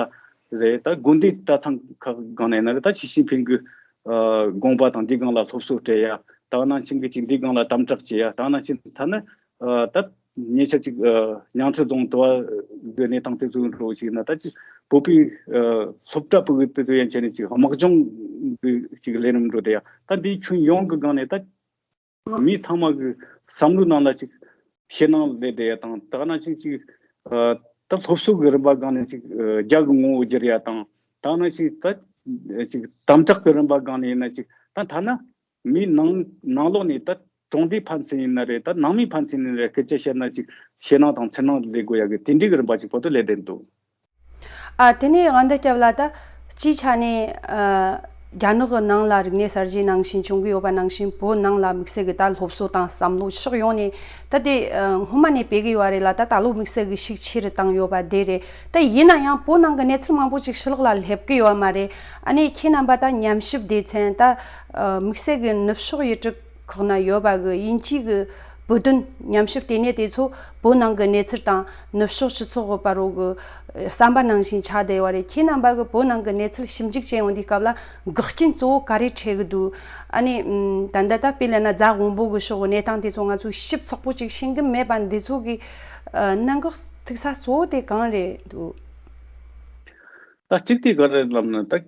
རེད། ད་དགོན་སྡེ་གྲྭ་ཚང་ཁག་སྒང་ནས་ཡིན་ན་རེད། ད་ཞི་ཅིན་ཕིང་གི་དགོངས་པ་དང་འདིའི་སྒང་ལ་སློབ་གསོ་སྤྲད་ཡ། ད་ནང་བཞིན་གི་ཅིག་འདིའི་སྒང་ལ་དམ་དྲག་བྱེད་ཡ། ད་ནང་བཞིན་ད་ནི་ད་ཉེ་ཆར་ཅིག་ཉང་ཁྲི་རྫོང་དུ་བ་གི་གནས་སྟངས་དེ་ཚོ་འགྲོ་ཞིག་ན། ད་ཅིག་བོད་པའི་སློབ་གྲྭ་བུ་གི་དེ་ཚོ་ཡན་ཆད་ནས་ཅིག་དམག་སྦྱོང་གི་ཅིག་ལས་རིམ་འགྲོ་བསྡད་ཡ། ད་འདིའི་ཁྱོན་ཡོངས་ཀྱི་སྒང་ནས་ད་མི་ཚང་མ་གི་བསམ་བློའི་ནང་ལ་ཅིག་ཞེད་སྣང་སླེབས་བསྡད་ཡ་དང་། ད་ནང་བཞིན་ཅིག་ད་སློབ་གསོ་གི་རིམ་པ་སྒང་ནས་ཅིག་རྒྱ་གི་ངོ་བོ་བསྒྱུར་ཡ་དང་། ད་ནང་བཞིན་ད་ཅིག་དམ་དྲག་གི་རིམ་པ་སྒང་ནས་ཡིན་ན་ཅིག་ད་ཐ་ན་མིའི་ནང་ནང་ལོགས་ནས་ད་གྲོང་སྡེ་ཕན་ཚུན་ཡིན་ན་རེད། ད་ནང་མི་ཕན་ཚུན་ཡིན་ན་རེད། སྐད་ཆ་བཤད་ན་ཅིག་ཞེད་སྣང་དང་འཚེར་སྣང་སླེབས་དགོས་ཡ་གི་དེ་འདྲའི་གི་རིམ་པ་ཅིག་བོད་དུ་སླེབས་བསྡད་འདུག། ཨ། དེ་ནས་དབང་འདུས་སྐྱབས་ལགས། ད་སྤྱིའི་ཆ་ནས་ཨ་རྒྱ་ནག་གི་ནང་ལ་རིག་གནས་གསར་བརྗེ་ནང་བཞིན་བྱུང་གི་ཡོད་པ་ནང་བཞིན། བོད་ནང་ལ་དམིགས་བསལ་གྱི་ད་སློབ་གསོ་དང་བསམ་བློ་ཕྱོགས་ཡོངས་ནས་ད་དེ་ཨ་སྔོན་མ་ནས་སྤེལ་གི་ཡོད་རེད་ལ། ད་ད་ལོ་དམིགས་བསལ་གྱི་ཤུགས་ཆེ་རུ་བཏང་ཡོད་པ་དེ་རེད། ད་ཡིན་ན་ཡང་བོད་ནང་གི་གནས་ཚུལ་མང་པོ་ཅིག་ཕྱི་ལོགས་ལ་སླེབས་གི་ཡོད་མ་རེད། ཨ་ནི་ཁྱེད་རྣམ་པ་ད་ཉམས་ཞིབ་སྡེ་ཚན། ད་ཨ་དམིགས་བསལ་གྱི་ནུབ་ཕྱོགས་ཡུལ་གྲུ་ཁག་ན་ཡོད་པ་གི་དབྱིན་ཇི་གི་བོད་དོན་ཉམས་ཞིབ་ལྟེ་གནས་དེ་ཚོ་བོད་ནང་གི་གནས་ཚུལ་དང་ནུབ་ཕྱོགས་སྤྱི་ཚོགས་ཀྱི་བར་རོ་གི་བསམ་པ་ནང་བཞིན་ཆགས་བསྡད་ཡོད་རེད། ཁྱེད་རྣམ་པ་གི་བོད་ནང་གི་གནས་ཚུལ་ཞིབ་འཇུག་བྱས་ཡོང་དུས་སྐབས་ལ་འགག་རྐྱེན་གཙོ་བོ་ག་རེ་འཕྲད་གི་འདུག། ཨ་ནི་ད་ལྟ་ད་དཔེ་ལབ་ན་རྫ་དབོན་པོ་གི་ཕྱོགས་གི་གནས་སྟངས་དེ་ཚོ་ང་ཚོས་ཞིབ་ཚགས་པོ་ཅིག་ཤེས་གི་མེད་པ་འདི་ཚོ་གི་ཨ་གནད་འགག་ཐུག་ས་གཙོ་བོ་དེ་གང་རེད་འདུག། ད་གཅིག་དེ་ག་རེ་ལབ་ན། ད་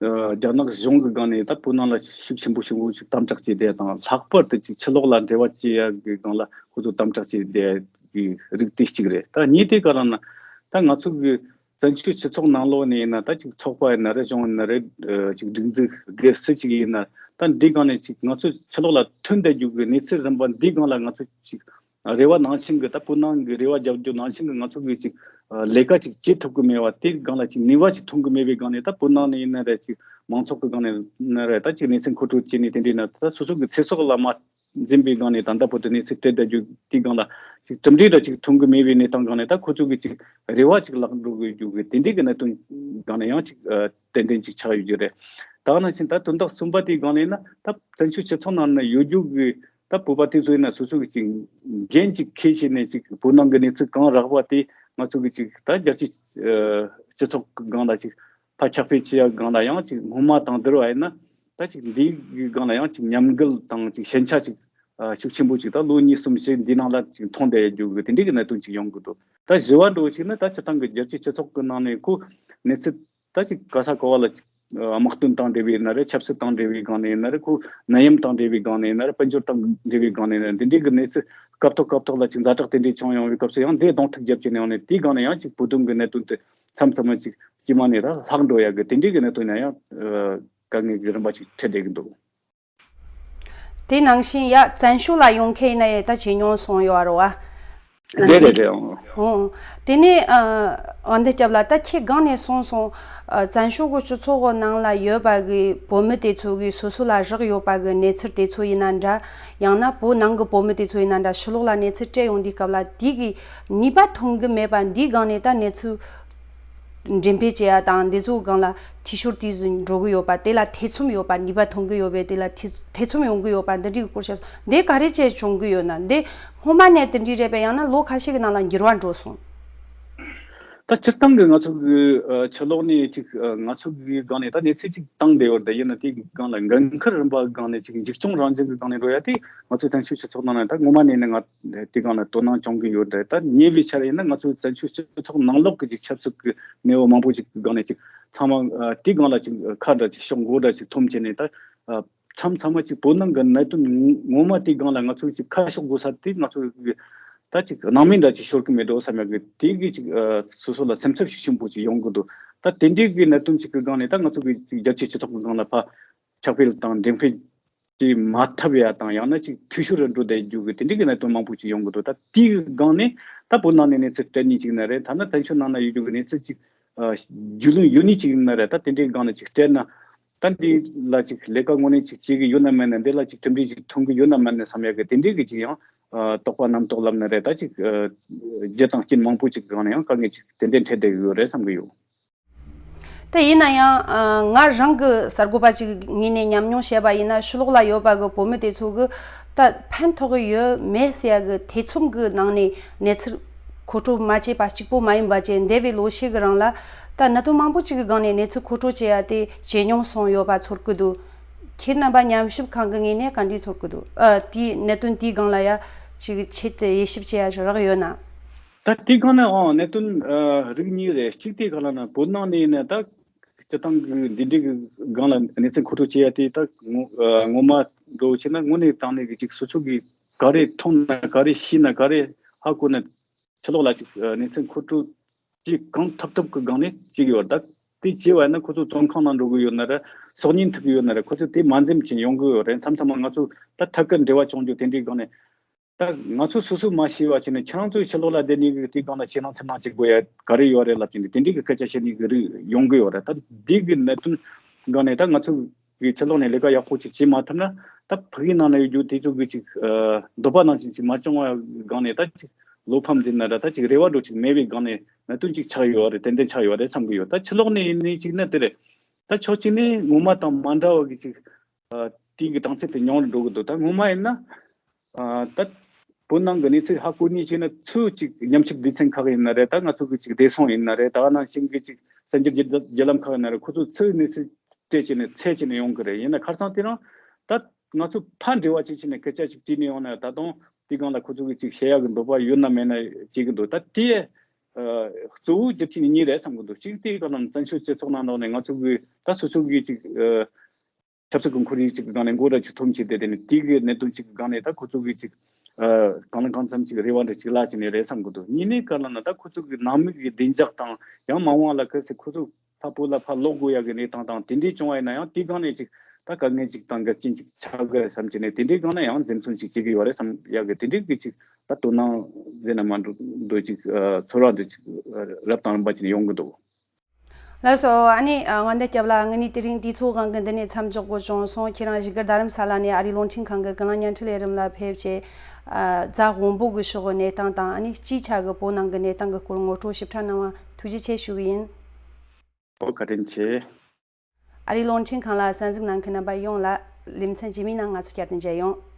རྒྱ་ནག་གཞུང་གི་སྒང་ནས་ད་བོད་ནང་ལ་ཤུགས་ཆེན་པོ་ཞིག་འོ་ཅིག་དམ་དྲག་བྱས་ཏེ་དང་། ལྷག་པར་དུ་ཅིག་ཕྱི་ལོགས་ལ་འབྲེལ་བ་བྱེད་ཡ་གི་སྒང་ལ་ཁོ་ཚོ་དམ་དྲག་བྱས་ཏེ་གི་རིགས་དེ་གཅིག་རེད། ད་གཉིས་དེ་ག་རེ་ན། ད་ང་ཚོ་གི་བཙན་བྱོལ་སྤྱི་ཚོགས་ནང་ལོགས་ནས་ཡིན་ན། ད་ཅིག་ཚོགས་པ་ཡིན་ན་རེད། གཞུང་ཡིན་ན་རེད། ཅིག་སྒྲིག་འཛུགས་སྒེར་སུ་ཅིག་ཡིན་ན། ད་འདི་སྒང་ནས་ཅིག་ང་ཚོ་ཕྱི་ལོགས་ལ་ཐོན་བསྡད་རྒྱུ་གི་གནས་ཚུལ་རིམ་པ་འདི་སྒང་ལ་ང་ཚོ་ཅིག་རེ་བ་ནང་བཞིན་གྱི། ད་བོད་ནང་གི་རེ་བ་རྒྱབ་རྒྱུ་ནང་བཞིན་གྱི་ང་ཚོ་གིས་ཅིག་ལས་ཀ་ཅིག་བྱེད་ཐུབ་ཀྱི་མེད་པ། དེའི་སྒང་ལ་ཅིག་ནུས་པ་ཅིག་ཐོན་གྱི་མེད་པའི་སྒང་ནས། ད་བོད་ནང་ནས་ཡིན་ན་རེད། ཅིག་མང་ཚོགས་ཀྱི་སྒང་ནས་ཡིན་ན་རེད། ད་ཅིག་གནས་ཚུལ་མཁོ་སྤྲོད་བྱས་ནས་དེ་འདྲའི་ན། ད་སོ་སོ་གི་ཚེ་སྲོག་ལ་མ་ འཛིན་པའི་སྒང་ནས་ད་ལྟ་བར་དུ་གནས་ཚུལ་སྤྲད་བསྡད་རྒྱུ་དེའི་སྒང་ལ་ཅིག་གྲུབ་འབྲས་འདྲ་ཅིག་ཐོན་གི་མེད་པའི་གནས་སྟངས་སྒང་ནས་ད་ཁོ་ཚོ་གི་ཅིག་རེ་བ་ཅིག་བརླག་འགྲོ་གི་རྒྱུ་གི་དེ་འདྲའི་གི་གནད་དོན་སྒང་ནས་ཡང་ཅིག་ཨ་ཏན་ཏན་ཅིག་ཆགས་ཡོད་རྒྱུ་རེད། ད་ག་ནང་བཞིན་ད་དོན་དག་གསུམ་པ་དེའི་སྒང་ནས་ན་ད་བཙན་བྱོལ་སྤྱི་ཚོགས་ནང་ན་ཡོད་རྒྱུ་གི་ད་བོད་པ་དེ་ཚོ་ཡིན་ན་སོ་སོ་གི་ཅིག་འགན་ཅིག་འཁྱེར་བྱས་ནས་ཅིག་བོད་ནང་གི་གནས་ཚུལ་གང་རག་པ་དེ་ང་ཚོ་གི་ཅིག་ད་རྒྱལ་སྤྱིའི་ཨ་སྤྱི་ཚོགས་ཀྱི་སྒང་ལ་ཅིག་ཕར་ཁྱབ་སྤེལ་བྱེད་ཡ་སྒང་ལ་ཡང་ཅིག་སྔོན་མ་དང་བསྡུར་བ་ཡིན་ན་ད་ཅིག་འདིའི་སྒང་ལ་ཡང་ཅིག་ཉམས་རྒུད་དང་ཅིག་ཞན་ཆ་ཅིག་ཨ་ཤུགས་ཆེན་པོ་ཅིག་ད་ལོ་གཉིས་གསུམ་བཞི་འདི་ནང་ལ་ཅིག་མཐོང་བསྡད་ཡ་རྒྱུ་གི་དེ་འདྲའི་གི་གནད་དོན་ཅིག་ཡོང་གི་འདུག་ད་བཞི་བ་འདྲ་བོ་ཅིག་ནི་ད་སྤྱིར་བཏང་གི་རྒྱལ་སྤྱིའི་སྤྱི་ཚོགས་ཀྱི་ནང་ནས་ཁོ་གནས་ཚུལ་ད་ཅིག་ག་ས་ག་བ་ལ་ཅིག་ཨ་དམག་དོན་དང་འབྲེལ་བའི་ཡིན་ན་རེད། ཆབ་སྲིད་དང་འབྲེལ་བའི་སྒང་ནས་ཡིན་ན་རེད། ཁོ་ནད་ཡམས་དང་འབྲེལ་བའི་སྒང་ནས་ཡིན་ན་རེད། དཔལ་འབྱོར་དང་འབྲེལ་བའི་སྒང་ནས་ཡིན་ན་རེད། འདི་འདྲའི་གི་གནས་ཚུལ་སྐབས་ཐོག་སྐབས་ཐོག་ལ་ཅིག་ཛ་དྲག་དེ་འདྲའི་བྱུང་ཡོང་བའི་སྐབས་སུ་ཡང་འདི་གདོང་ཐུག་རྒྱབ་ཀྱི་ནས་ཡོང་ནས་དེའི་སྒང་ནས་ཡང་ཅིག་བོད་དོན་གི་གནད་དོན་དེ་མཚམས་མཚམས་མ་ཅིག་དཀྱིལ་མ་ནས་ར་ལྷག་འགྲོ་ཡ་གི་དེ་འདྲའི་གི་གནད་དོན་ཡང་ཡང་ཨ་དཀའ་ངལ་གི་རིམ་པ་ཅིག་འཕྲད་བསྡད་གི་འདུག་དེ་ནང་བཞིན་ཡ་བཙན་བྱོལ་ལ་ཡོང་མཁན་ཡིན་ན་ཡ་ད་ཇེ་ཉུང་སོང་ཡོད་རེད་བ། རེད་རེད་རེད། ཨང་། ཨོ། དེ་ནས་ཨ་འོན་ཏེ་སྐྱབས་ལགས་ད་ཁྱེད་སྒང་ནས་གསུངས་སོང་། ཨ་བཙན་བྱོལ་གྱི་སྤྱི་ཚོགས་ནང་ལ་ཡོད་པ་གི་བོད་མི་དེ་ཚོ་གི་སོ་སོ་ལ་རག་ཡོད་པ་གི་གནས་ཚུལ་དེ་ཚོ་ཡིན་ན་འདྲ། ཡང་ན་བོད་ནང་གི་བོད་མི་དེ་ཚོ་ཡིན་ན་འདྲ། ཕྱི་ལོགས་ལ་གནས་ཚུལ་སྤྲད་ཡོང་དུས་སྐབས་ལ་དེ་གི་ནུས་པ་ཐོན་གི་མེད་པ་འདིའི་སྒང་ནས་ད་གནས་ཚུལ་འགྲེམས་སྤེལ་བྱེད་ཡ་དང་འདི་ཚོའི་སྒང་ལ་འཐུས་ཤོར་དེ་ཚོ་འགྲོ་གི་ཡོད་པ། དེ་ལ་ཐེ་ཚོམ་ཡོད་པ། ནུས་པ་ཐོན་གི་ཡོད་པས་དེ་ལ་ཐེ་ཐེ་ཚོམ་ཡོང་གི་ཡོད་པ་འདི་འདྲའི་སྐོར་བཤད་སོང་། འདི་ག་རེ་བྱས་བྱུང་གི་ཡོད་ན། འདི་སྔོན་མ་ནས་དེ་འདྲའི་རེད་པས། ཡང་ན་ལོ་ཁ་ཤས་ཀྱི་ནང་ལ་འགྱུར་བ་འགྲོ་སོང་། ད་སྤྱིར་བཏང་གི་ང་ཚོ་གི་ཨ་ཕྱི་ལོགས་ནས་ཅིག་ཨ་ང་ཚོ་གི་སྒང་ནས་ད་གནས་ཚུལ་ཅིག་བཏང་བསྡད་ཡོད་རེད། ཡིན་ན་དེའི་སྒང་ལ་འགན་ཁུར་རིམ་པ་སྒང་ནས་ཅིག་འཇིགས་སྐྱོང་རང་བཞིན་གི་སྒང་ནས་འགྲོ་ཡ་དེ་ང་ཚོའི་བཙན་བྱོལ་སྤྱི་ཚོགས་ནང་ནས་ད་སྔོན་མ་ནས་ནི་ང་དེ་སྒང་ལ་དོ་སྣང་བྱུང་གི་ཡོད་རེད། ད་ཉེ་བའི་ཆར་ཡིན་ན་ང་ཚོའི་བཙན་བྱོལ་སྤྱི་ཚོགས་ནང་ལོགས་ཀྱི་ཅིག་ཆབ་སྲིད་ཀྱི་གནས་བབ་མང་པོ་ཅིག་གི་སྒང་ནས་ཅིག་ཚང་མ་ཨ་དེའི་སྒང་ལ་ཅིག་ཁ་འདྲ་ཅིག་ཕྱོགས་མགོ་འདྲ་ཅིག་འཐོམ་བྱས་ནས་ད་ཨ་མཚམས་མཚམས་མ་ཅིག་བོད་ནང་གི་གནད་དོན་ངོ་མ་དེའི་སྒང་ལ་ང་ཚོས་ཅིག་ཁ་ཕྱོགས་དགོས་ས་དེ་ང་ཚོ་གི་ད་ཅིག་སྣང་མེད་འདྲ་ཅིག་ཤོར་གི་མེད་འགྲོ་བསམ་ཡག་གི་དེ་གི་ཅིག་ཨ་སོ་སོ་ལ་སེམས་འཚབ་ཤུགས་ཆེན་པོ་ཅིག་ཡོང་གི་འདུག་ད་དེ་འདྲའི་གི་གནད་དོན་ཅིག་གི་སྒང་ནས་ད་ང་ཚོ་གི་ཅིག་རྒྱལ་སྤྱིའི་སྤྱི་ཚོགས་ཀྱི་སྒང་ལ་ཕར་ཁྱབ་སྤེལ་དང་འགྲེམས་སྤེལ་བྱེད་མ་ཐུབ་ཡ་དང་། ཡང་ན་ཅིག་འཐུས་ཤོར་རུ་འགྲོ་བསྡད་རྒྱུ་གི་དེ་འདྲའི་གི་གནད་དོན་མང་པོ་ཅིག་ཡོང་གི་འདུག་ད་དེའི་སྒང་ནས་ད་བོད་ནང་ནས་གནས་ཚུལ་སྤྲད་ནི་ཅིག་ཡིན་ན་རེད། ཐ་ན་བཙན་བྱོལ་ནང་ན་ཡོད་རྒྱུ་གི་གནས་ཚུལ་ཅིག་ཨ་རྒྱུས་ལོན་ཡོད་ནི་ཅིག་ཡིན་ན་རེད། ད་དེ་འདྲའི་སྒང་ནས་ཅིག་སྤྲད་ན། ད་འདི་ལ་ཅིག་ལས་ཀ་དངོས་གནས་ཅིག་བྱེད་ཀྱི་ཡོད་ན་མེད་ན། འདི་ལ་ཅིག་གྲུབ་འབྲས་ཅིག་ཐོན་གྱི་ཡོད་ན་མེད་ན་བསམ་ཡག་གི་དེ་འདྲའི་གི་ཅིག་ཡང་ཨ་དོགས་པ་རྣམ་རྟོག་ལབ་ན་རེད། ད་ཅིག་ཨ་རྒྱུ་དང་རྐྱེན་མང་པོ་ཅིག་གི་སྒང་ནས་ཡང་དཀའ་ངལ་ཅིག་ཏན་ཏན་འཕྲད་བསྡད་ཡོད་རེད་བསམ་གི་ཡོད། ད་ཡིན་ན་ཡང་ཨ་ང་རང་གི་གསར་འགོད་པ་ཅིག་ངོས་ནས་ཉམས་མྱོང་བཤད་པ་ཡིན་ན། ཕྱི་ལོགས་ལ་ཡོད་པ་གི་བོད་མི་དེ་ཚོ་གི་ད་ཕན་ཐོགས་ཀྱི་ཡོད་མེད་ཟེར་ཡག་གི་ཐེ་ཚོམ་གི་ནང་ནས་གནས་ཚུལ་མཁོ་སྤྲོད་མ་བྱས་པ་གཅིག་པོ་མ་ཡིན་པ་བྱས། འདས་པའི་ལོ་ཤས་ཀྱི་རིང་ལ་ད་གནད་དོན་མང་པོ་ཅིག་གི་སྒང་ནས་གནས་ཚུལ་མཁོ་སྤྲོད་བྱེད་ཡ་དེ་ཇེ་ཉུང་སོང་ཡོད་པ་ཚོར་གི་འདུག་ཁྱེད་རྣམ་པ་ཉམས་ཞིབ་ཁང་གི་ངོས་ནས་ག་འདྲས་ཚོར་གི་འདུག་ཨ་དེའི་གནད་དོན་དེའི་སྒང་ལ་ཡ་ཅིག་ཆེད་དུ་དབྱེ་ཞིབ་བྱེད་ཡ་རག་ཡོད་ན། ད་དེའི་སྒང་ནས་ཨང་གནད་དོན་ཨ་རིགས་གཉིས་རེད། གཅིག་དེ་ག་ལ་ན་བོད་ནང་ནས་ནས་ད་སྤྱི་བཏང་གི་འདི་འདྲའི་གི་སྒང་ལ་གནས་ཚུལ་མཁོ་སྤྲོད་བྱེད་ཡ་དེ་ད་ངོ་ཨ་ངོ་མ་འགྲོ་བྱས་ན་དངོས་གནས་དྲང་གནས་གི་ཅིག་སོ་སོ་གི་ག་རེ་མཐོང་ན་ག་རེ་ཤེས་ན་ག་རེ་ཧ་གོ་ན་ཕྱི་ལོགས་ལ་ཅིག་ཨ་གནས་ཚུལ་མཁོ་སྤྲོད་ཅིག་གང་ཐུབ་ཐུབ་ཀྱི་སྒང་ནས་བྱེད་ཀྱི་ཡོད། ད་དེ་བྱས་པ་ཡིན་ན་ཁོ་ཚོ་བཙོན་ཁང་ནང་འགྲོ་གི་ཡོད་ན་རེད། སྲོག་ཉེན་ཐེབས་ཀྱི་ཡོད་ན་རེད། ཁོ་ཚོ་དེ་མ་འཛེམ་ཅིག་ཡོང་གི་ཡོད་རེད། མཚམས་མཚམས་མ་ང་ཚོ་ད་ཐད་ཀར་འབྲེལ་བ་བྱུང་རྒྱུ་དེ་འདྲའི་སྒང་ནས། ད་ང་ཚོ་སོ་སོ་མ་ཤེས་པ་བྱས་ནས་ཁྱེད་རང་ཚོའི་ཕྱི་ལོགས་ལ་བསྡད་ནས་གི་དེའི་སྒང་ལ་ཁྱེད་རང་ཚོ་ནང་བྱེད་དགོས་ཡ་ག་རེ་ཡོད་རེད་ལབ་ཀྱི་འདུག་དེ་འདྲའི་གི་སྐད་ཆ་བཤད་ནས་གི་རིགས་ཡོང་གི་ཡོད་རེད། ད་འདི་གི་གནད་དོན་སྒང་ནས་ད་ང་ཚོ་གི་ཕྱི་ལོགས་ནས་ལས་ཀ་ཡག་པོ་ཅིག་བྱེད་མ་ཐུབ་ན། ད་ཕ་གིའི་ནང་ན་ཡོད་རྒྱུ་དེ་ཚོ་གི་ཅིག་ཨ་འདོད་པ་ནང་བཞིན་ཅིག་མ་བྱུང་བ་སྒང་ནས་ད་ཅིག་བློ་ཕམ་འཛིན་ན་ར། ད་ཅིག་རེ་བ་འདྲ་ཅིག་མེད་པའི་སྒང་ནས་གནད་དོན་ཅིག་ཆགས་ཡོད་རེད། ཏན་ཏན་ཆགས་ཡོད་རེད་བསམ་གི་ཡོད། ད་ཕྱི་ལོགས་ནས་ཡིན་ནའི་ཅིག་ན་དེ་རེད། ད་ཕྱོགས་གཅིག་ནས་ངོ་མ་དང་མ་འདྲ་བ་གི་ཅིག་ཨ་དེ་གི་གྲངས་ཚད་དེ་ཉུང་རུ་འགྲོ་གི་འདུག་ད་ངོ་མ་ཡིན་ན་ཨ་ད་བོད་ནང་གི་གནས་ཚུལ་ཧ་གོ་ནི་བྱས་ན། ཚུར་ཅིག་ཉམས་ཞིབ་སྡེ་ཚན་ཁག་ཡིན་ན་རེད། ད་ང་ཚོ་གི་ཅིག་བདེ་སྲུང་ཡིན་ན་རེད། ད་ག་ནང་བཞིན་གི་ཅིག་གསར་འགྱུར་བརྒྱུད་བརྒྱུད་ལམ་ཁག་ཡིན་ན་རེད། ཁོ་ཚོ་ཚུར་གནས་ཚུལ་སྤྲད་བྱས་ནས་འཚོལ་བྱས་ནས་ཡོང་གི་རེད། ཡིན་ན་ཁ་སང་དེ་རིང་ད་ང་ཚོ་ཕར་འབྲེལ་བ་བྱེད་བྱས་ནས་སྐད་ཆ་ཅིག་དྲིས་ནས་ཡོང་ན། ད་དུང་དེའི་སྒང་ལ་ཁོ་ཚོ་གི་ཅིག་བཤད་ཡག་གི་འདོད་པ་ཡོད་ན་མེད་ན་བྱེད་ཀྱི་འདུག་ད་དེ་ཨ་གཙོ་བོ་རྒྱུ་རྐྱེན་གཉིས་རེད་བསམ་གྱི་འདུག་གཅིག་དེའི་སྒང་ལ་བཙན་བྱོལ་སྤྱི་ཚོགས་ནང་ལོགས་ནས་ང་ཚོ་གི་ད་སོ་སོ་གི་ཅིག་ཨ་ཆབ་སྲིད་ཀྱི་ཁོར་ཡུག་ཅིག་གི་སྒང་ནས་མགོ་འདྲ་ཅིག་འཐོམ་བྱས་ཏེ། དེ་ནས་དེ་གི་གནད་དོན་ཅིག་གི་སྒང་ནས་ད་ཁོ་ཚོ་གི་ཅིག་ཨ་གང་ལ་གང་འཚམ་ཅིག་རེ་བ་འདྲ་ཅིག་བརླག་བྱས་ནས་རེད་བསམ་གྱི་འདུག་གཉིས་ནས་ག་ལ་ན་ད་ཁོ་ཚོ་གི་ནང་མི་གི་བདེ་འཇགས་དང་། ཡང་མ་འོངས་ལ་གལ་སྲིད་ཁོ་ཚོ་ཕར་བོད་ལ་ཕར་ལོག་དགོས་ཡག་གི་གནས་སྟངས་དང་དེ་འདྲས་བྱུང་བ་ཡིན་ན་ཡང་། དེའི་སྒང་ནས་ཅིག་ད་དཀའ་ངལ་ཅིག་དང་འགལ་རྐྱེན་ཅིག་ཆགས་ཀྱི་རེད་བསམ་གྱི་ནས། དེ་འདྲའི་སྒང་ནས་ཡང་འཛེམ་ཟོན་ཅིག་བྱེད་ཀྱི་ཡོད་རེད་བསམ་ཡག་གི་དེ་འདྲའི་གི་ཅིག་ད་དོ་སྣང་ཟེར་ན་མ་འགྲོ་འདོད་ཅིག་ཨ་ཚོར་བ་འདི་ཅིག་ཨ་རབ་དང་རིམ་པ་ཅིག་ཡོང་གི་འདུག་ལགས་སོ། ཨ་ནི་ཨ་ང་འདི་སྐྱབས་ལ་ངས་ནི་དེ་རིང་དུས་ཚོད་གང་གི་འདི་ནས་མཚམས་འཇོག་དགོས་བྱུང་སོང་། ཁྱེད་རང་བཞུགས་སྒར་རྡ་རམ་ས་ལ་ནས་ཨ་རིའི་རླུང་འཕྲིན་ཁང་གི་ཀུན་གླེང་བརྙན་འཕྲིན་ལས་རིམ་ལ་ཕེབས་བྱས། ཨ་རྫ་དབོན་པོ་གི་ཕྱོགས་ཀྱི་གནས་སྟངས་དང་། ཨ་ནི་སྤྱིའི་ཆ་གི་བོད་ནང་གི་གནས་སྟངས་ཀྱི་སྐོར་ངོ་སྤྲོད་ཞིབ་ཕྲ་གནང་བ་ཐུགས་རྗེ་ཆེ་ཞུ་གི་ཡིན། ཨོ་བཀའ་དྲིན་ཆེ། ཨ་རིའི་རླུང་འཕྲིན་ཁང་ལ་གསན་གཟིགས་གནང་མཁན་རྣམ་པ་ཡོངས་ལ་ལེ་ཚན་རྗེས་མའི་ནང་ང་ཚོ་བསྐྱར་དུ་མཇལ་ཡོང་།